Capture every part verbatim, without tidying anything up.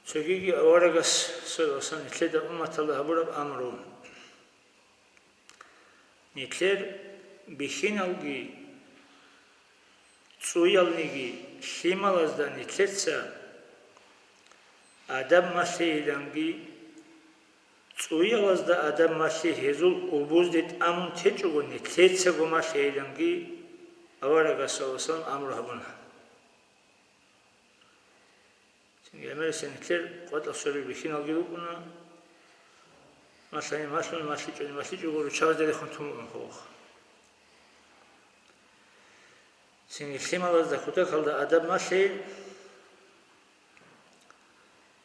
Цогиги аварагас, саллаллагьу гӀалайгьи ва саллам, нилъеда умматалда гьабураб амру: нилъер бихьиналги цӀуялниги лъималазда нилъеца адаб малъейиланги, цӀуялазда адаб малъи гьезул улбузде тӀамун течӀого нилъецаго малъейиланги аварагас, саллаллагьу гӀалайгьи ва саллам, амру гьабуна. Цинги гӀемерисел нилъер къватӀал сорил бихьиналги рукӀуна, малъани малъун, малъичӀони малъичӀого, руччабазда рехун тун букӀун хъугъ. Цинги лъималазда кутакалда адаб малъейил,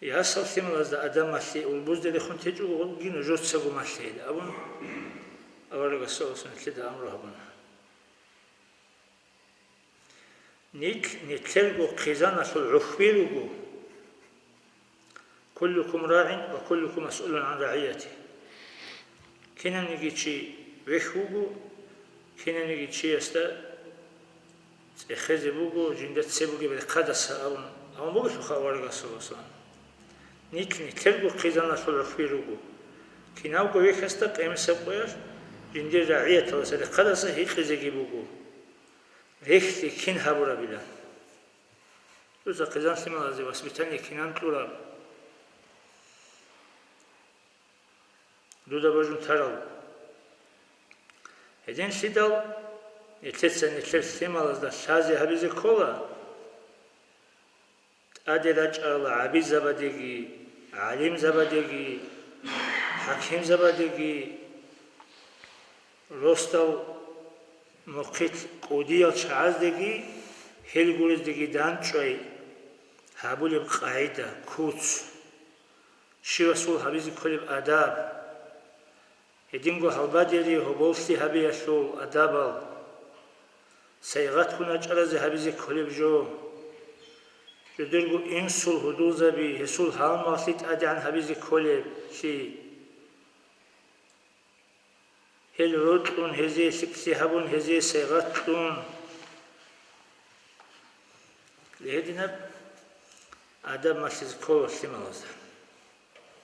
ясал лъималазда адаб малъи улбузде рехун течӀого, гьелги нужецаго малъейил абун, аварагас, саллаллагьу гӀалайгьи ва саллам, нилъеда амру гьабуна. Нилъ нилъерго хъизаналъул гӀухьби руго. «Куллукум рагӀин ва куллукум масъулун гӀан рагӀиятигьи». Кинавниги чи вехь вуго, кинавниги чиясда цӀехезе буго, жинда цебе бугеб рехъадаса абун, абун бугелъулха аварагас, саллаллагьу гӀалайгьи ва саллам. Нилъ нилъерго хъизаналъул гӀухьби руго. Кинавго вехьасда къемисаб къоялъ жиндир рагӀияталдаса, рехъадаса гьикъизеги буго, рехьлъи кин гьабурабилан. Дуца хъизан-лъималазе воспитание кинан кьураб? Дуда божун тарал. Гьединлъидал нилъеца нилъер лъималазда лъазе гьабизе ккола, тӀаде рачӀарал гӀабидзабадеги, гӀалимзабадеги, хӀакимзабадеги, росдал нухъилъ кӀудиял чагӀаздеги, гьел гурездаги дандчӀвай гьабулеб къагӀида, куц, щивасул гьабизе кколеб адаб, гьединго гьалбадери гьоболлъи гьабиялъул адабал, сайгъатгун рачӀаразе гьабизе кколеб жо, жидерго инсул гьудулзаби, гьесул гьалмагълъи тӀадегӀан гьабизе кколеблъи, гьел рокьун, гьезие лъикӀлъи гьабун, гьезие сайгъат кьун. Гьединаб адаб малъизе ккола лъималазда.